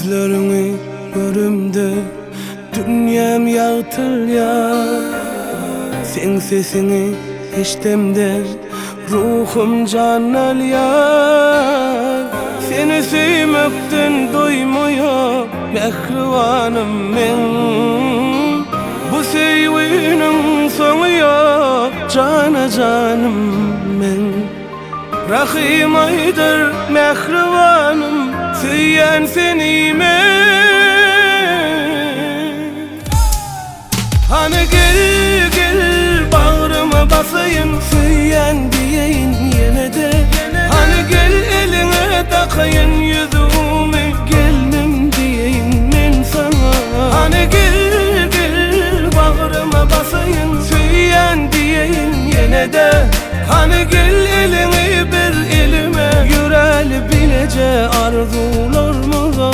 Gözleriňi göremde dünýäm ýagtylýar Seň sesiňi eşdemde ruhum jan alýar Seni söýmekden doýmaýar mähribanym meň Bu söýgüniň soňy ýok jana janym meň Rahym aýdyr mähribanym söýýän seni men Hany gel gel bagryma basaýyn söýýän diýeýin ýene-de Hany gel eliňe dakaýyn ýüzügimi gelnim diýeýin men saňa Hany gel gel bagryma basaýyn söýýän diýeýin ýene-de Hany gel eliňi ber elime ýöräli bileje arzuwlarmyza.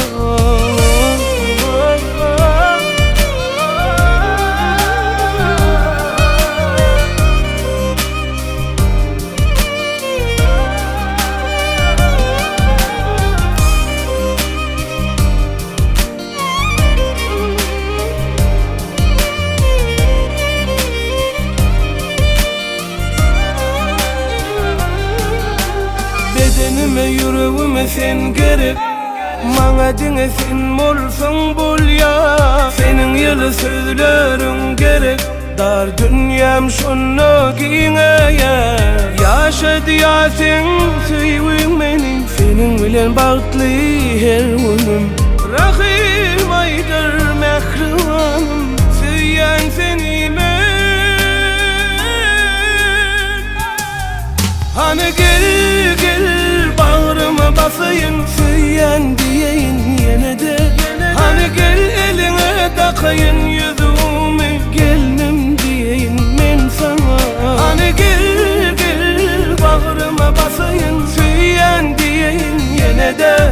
Bedenime ýüregime sen gerek Maňa diňe sen bolsaň bolýa Seniň ýyly sözleriň gerek Dar dünýäm şonda giňeýär Ýaşadýa seň söýgüň meni Seniň bilen bagtly her günüm Rahym aýdyr mähribanym Söýýän seni men Hany gel gel bagryma basaýyn Söýýän diýeýin ýene-de Hany gel eliňe dakaýyn ýüzügimi Gelnim diýeýin men saňa Hany gel gel bagryma basaýyn Söýýän diýeýin ýene-de.